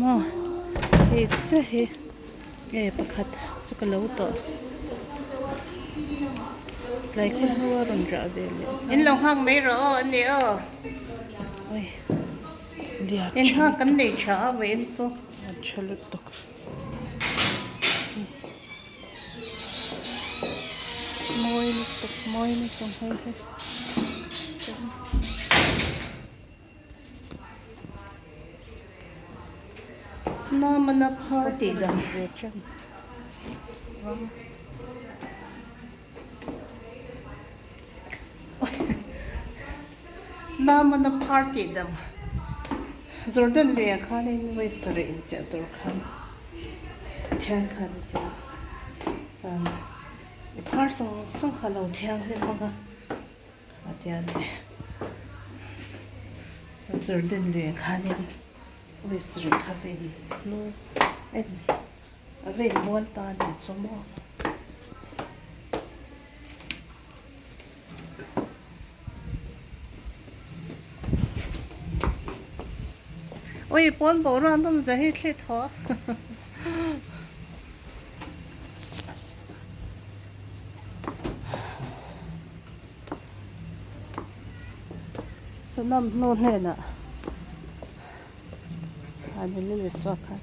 maw hei chiah hi nge pakhat chu ka lo tawh tlai khaw hnu a rawn rah ve leh in lo nghak mai rawh aw ani aw oi lian in nghak kan nei tha a vawiin chu a tha lutuk. Mawi lutuk mawi lutuk hei hi. Namana phar tih dan ve ṭan. Namana phar tih dan Jordan luiah khanin vawi sarih inchiah tur khan thian khan a ti a chuan i phar sawng sawng kha lo thianghlim bawk a. A ti a ni. Jordan lui khanin Western kha va in hnu en a va in mual ta a ni chu maw. Ui pawn boruak nawm zia hi thli thaw. Sanam hnu hnenah a ni lili suak kha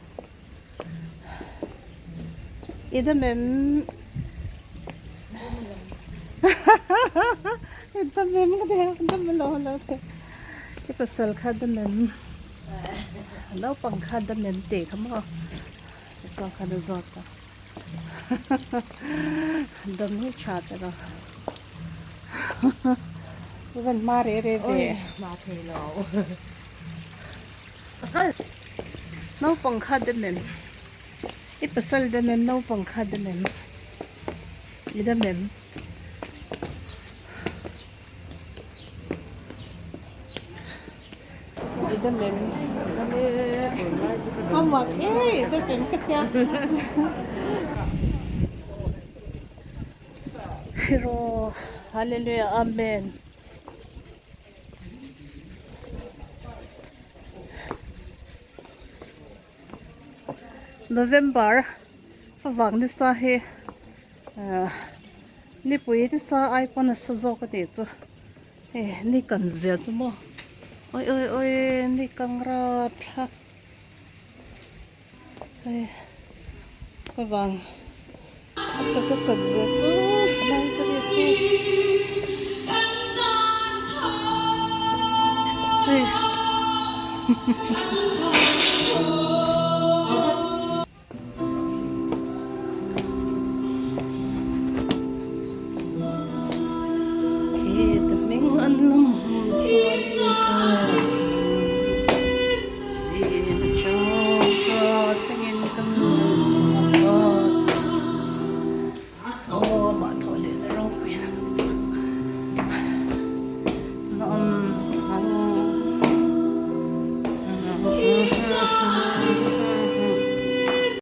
i dam em i dam em ka ti a dam alo alo ti i pasal kha dam em naupang kha dam em tih kha maw saw khan a zawt a. Dam hi tha ta lo. Van hma re re ve. Hma thei lo. Naupang kha dam em? I pasal dam em? Naupang kha dam em? I dam em? I dam em? A mak e i dam em ka tia. Hero Hallelujah Amen. November favang nisa hi ah nipui nisa ai pawn a sa zawk a nih chu hei ni kan zia chu maw awi awi awi ni kang rap thlak hei favang a sat a sat zia chu lai ka riat chu hei.